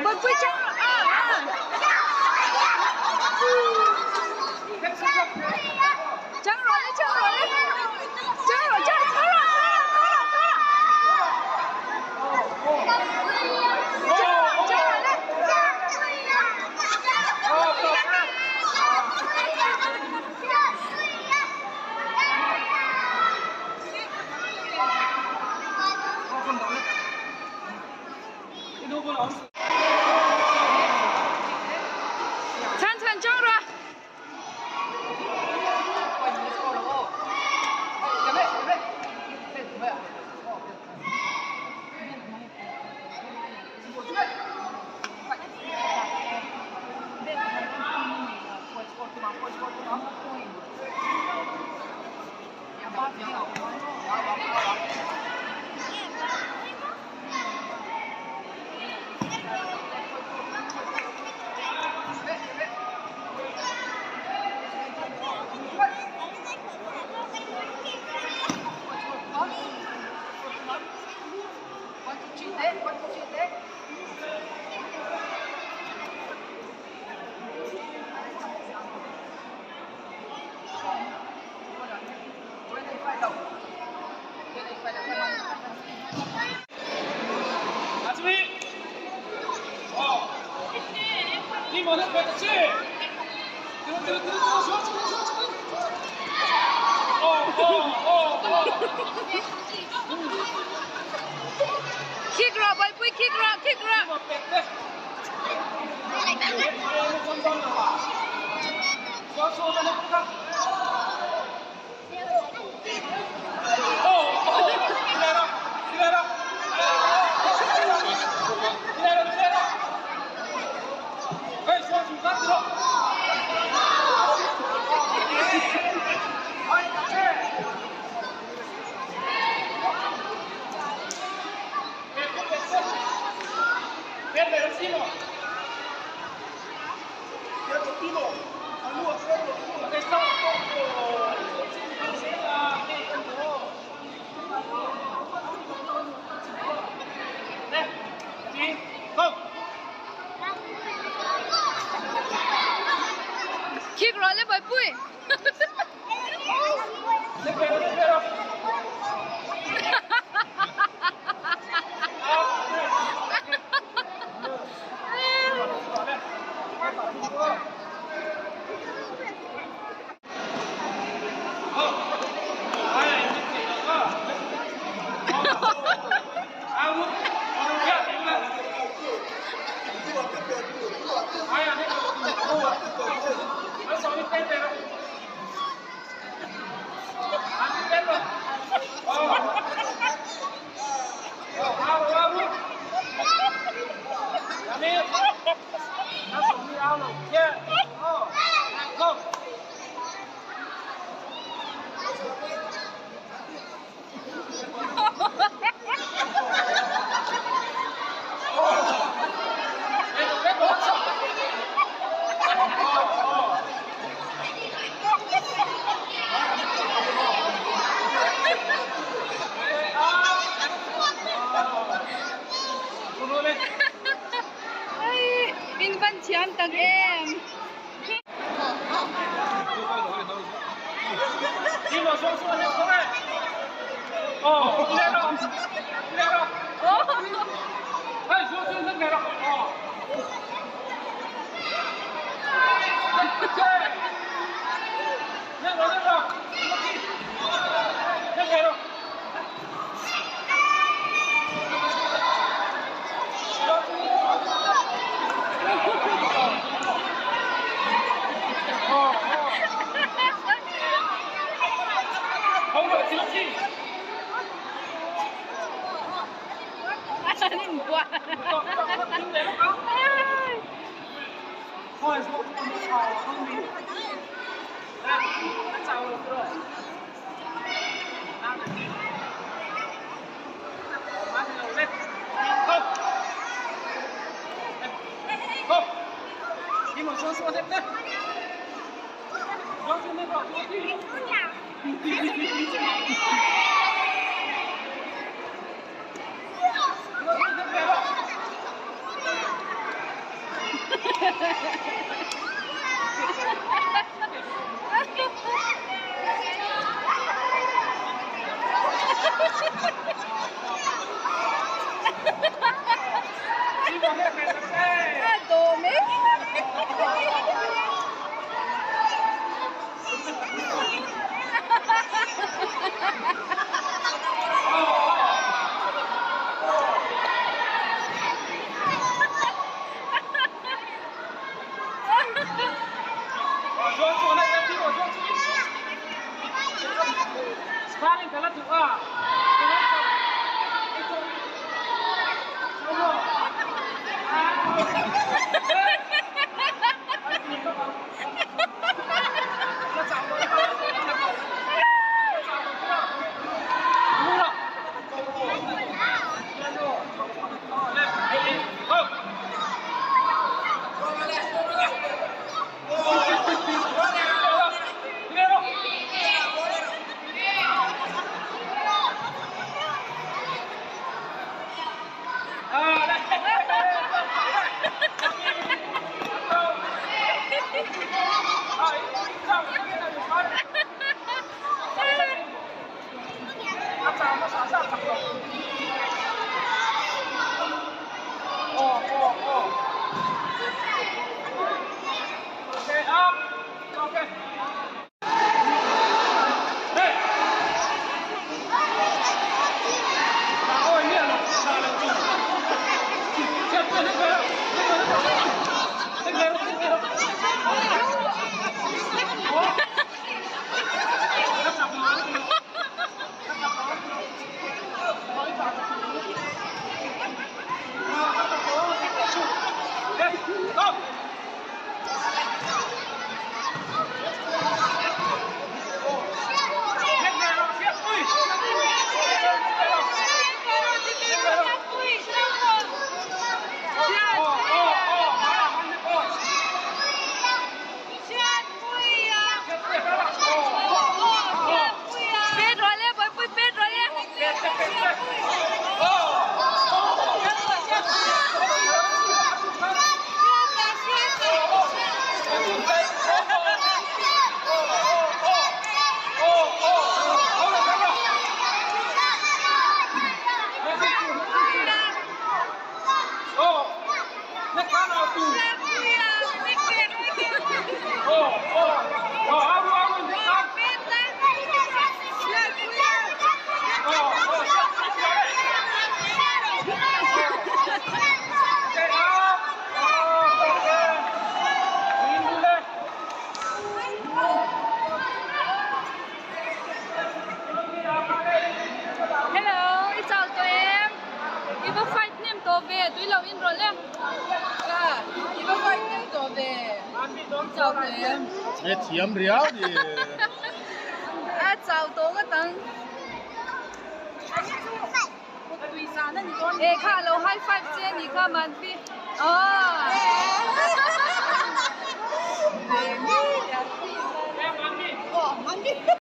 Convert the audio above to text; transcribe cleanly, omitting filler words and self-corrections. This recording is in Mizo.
Bawihpui chang rawh ah ah. Chang rawh le chang rawh le. Chang rawh chang tho rawh tho rawh tho rawh tho rawh. Chang rawh chang rawh le. Chhan chhan chang rawh. Kick rawh Bawihpui kick rawh kick rawh. Kick rawh le Bawihpui. In van thiam tak em. An inbuah. A dawh mai. Hello, i chau tawh em? I va fight hnem tawh ve, tui lo in rawlh e. Ka, i va fight hnem tawh ve, i chau tawh em? He thiam riau ni. A chau tawh ngawt ang. E kha lo high five che ni kha Manpi. Aww. Oh, Manpi.